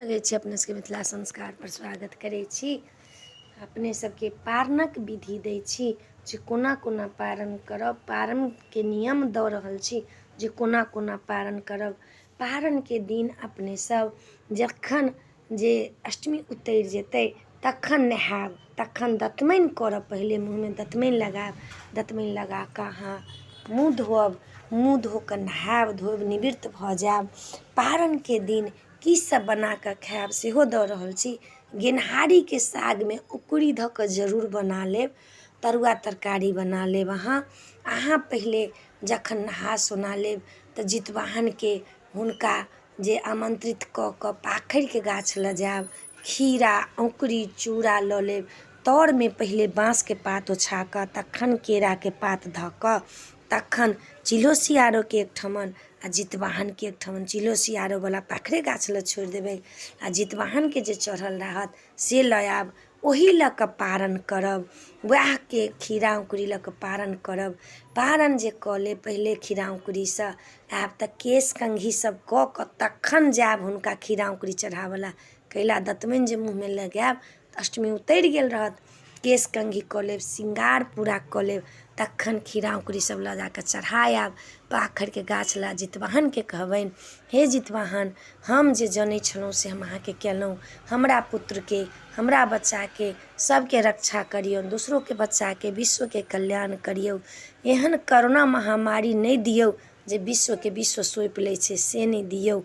लगै छी अपने सबके मिथिला संस्कारपर स्वागत करै छी। अपने सबके पारनक विधि दै छी जे कोना कोना पारन करब, पारनके नियम दऽ रहल छी जे कोना कोना पारन करब। पारनके दिन अपने सब जखन जे अष्टमी उतरि जेतै तखन नहायब, तखन दतमनि करब, पहिले मुँहमे दतमनि लगायब। दतमनि लगा कऽ अहाँ मुँह धोअब, मुँह धो कऽ नहायब धोअब, निवृत्त भऽ जायब। पारनके दिन की सब बना कऽ खायब सेहो दऽ रहल छी। गेनहारीके सागमे औंकुरी धऽ कऽ जरूर बना लेब, तरुआ तरकारी बना लेब। अहाँ अहाँ पहिले जखन नहा सोना लेब तऽ जितवाहनके हुनका जे आमन्त्रित कऽ कऽ पाखरिके गाछ लग जायब, खीरा औंकुरी चूड़ा लऽ लेब। तरमे पहिले बाँसके पात ओछा कऽ तखन केराके पात धऽ कऽ तखन चिल्हो सियारोके एकठमन आ जितवाहनके एकठमन, चिल्हो सियारोवला पाखरे गाछ लग छोड़ि देबै आ जितवाहनके जे चढ़ल रहत से लऽ आयब, ओही लऽ कऽ पारन करब। उएहके खीरा औंकुरी लऽ कऽ पारन करब। पारन जे कऽ लेब पहिले खीरा औंकुरीसँ आयब तऽ केश कंघी सब कऽ कऽ तखन जायब हुनका खीरा औंकुरी चढ़ाबऽ लए। कैला दतमनि जे मुँहमे लगायब तऽ अष्टमी उतरि गेल रहत। केश कंघी कऽ लेब, श्रृंगार पूरा कऽ लेब, तखन खीरा औंकुरी सब लऽ जाकऽ चढ़ा आयब पाखरिके गाछ लग। जितवाहनके कहबनि, हे जितवाहन, हम जे जनै छलहुँ से हम अहाँके कयलहुँ, हमरा पुत्रके, हमरा बच्चाके, सबके रक्षा करियौ, दोसरोके बच्चाके, विश्वके कल्याण करियौ। एहन करोना महामारी नहि दियौ जे विश्वके विश्व सौंपि लै छै, से नहि दियौ,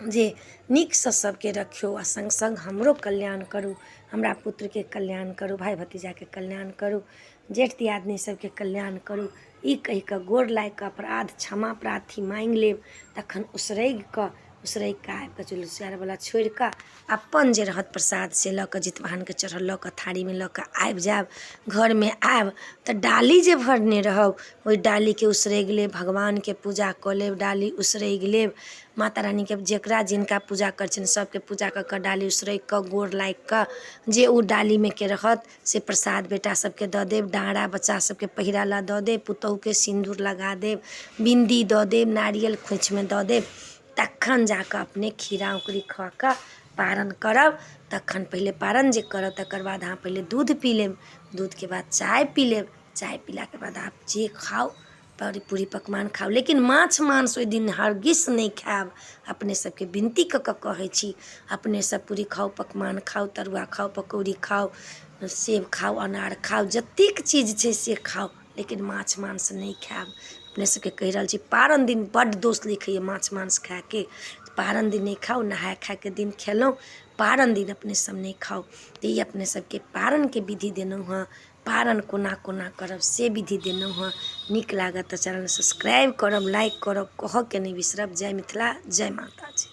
जे नीकसँ सभके रखियौ आ सङ्ग सङ्ग हमरो कल्याण करू, हमरा पुत्रके कल्याण करू, भाय भतीजाके कल्याण करू, जेठ दियादनी सभके कल्याण करू। ई कहि कऽ गोर लागि कऽ अपराध क्षमा प्रार्थी माङ्गि लेब। तखन उसरगि कऽ उसरगि कऽ आबि कऽ चुल्हि छोड़ि कऽ अपन जे रहत प्रसाद से लऽ कऽ जितवाहनके चढ़ल लऽ कऽ थारीमे लऽ कऽ आबि जायब। घरमे आयब तऽ डाली जे भरने रहब ओहि डालीके उसरगि लेब, भगवानके पूजा कऽ लेब, डाली उसरगि लेब, माता रानीके, जकरा जिनका पूजा करै छियनि सभके पूजा कऽ कऽ डाली उसरगि कऽ गोर लागि कऽ जे ओ डालीमे के रहत से प्रसाद बेटा सभके दऽ देब, डाँरा बच्चा सभके पहिरऽ लए दऽ देब, पुतहुके सिन्दूर लगा देब, बिन्दी दऽ देब, नारियल खोँइछमे दऽ देब। तखन जा कऽ अपने खीरा औंकुरी खुआ कऽ पारन करब। तखन पहिले पारन जे करब तकर बाद अहाँ पहिले दूध पी लेब, दूधके बाद चाय पी लेब, चाय पीलाके बाद आप जे खाउ, पूरी पकवान खाउ, लेकिन माछ मांस ओहि दिन हरगिज नहि खायब। अपने सबके विनती कऽ कऽ कहै छी, अपने सब पूरी खाउ, पकवान खाउ, तरुआ खाउ, पकौड़ी खाउ, सेब खाउ, अनार खाउ, जतेक चीज छै से खाउ, लेकिन माछ मांस नहि खायब। अपने सबके कहि रहल छी, पारन दिन बड्ड दोष लिखैए माछ मांस खायके। पारन दिन नहि खाउ। नहाय खायके दिन खेलहुँ, पारन दिन अपने सब नहि खाउ। तऽ ई अपने सबके पारनके विधि देलहुँ हँ, पारन कोना कोना करब से विधि देलहुँ हँ। नीक लागत तऽ चैनल सब्सक्राइब करब, लाइक करब, कहऽके नहि बिसरब। जय मिथिला, जय माताजी।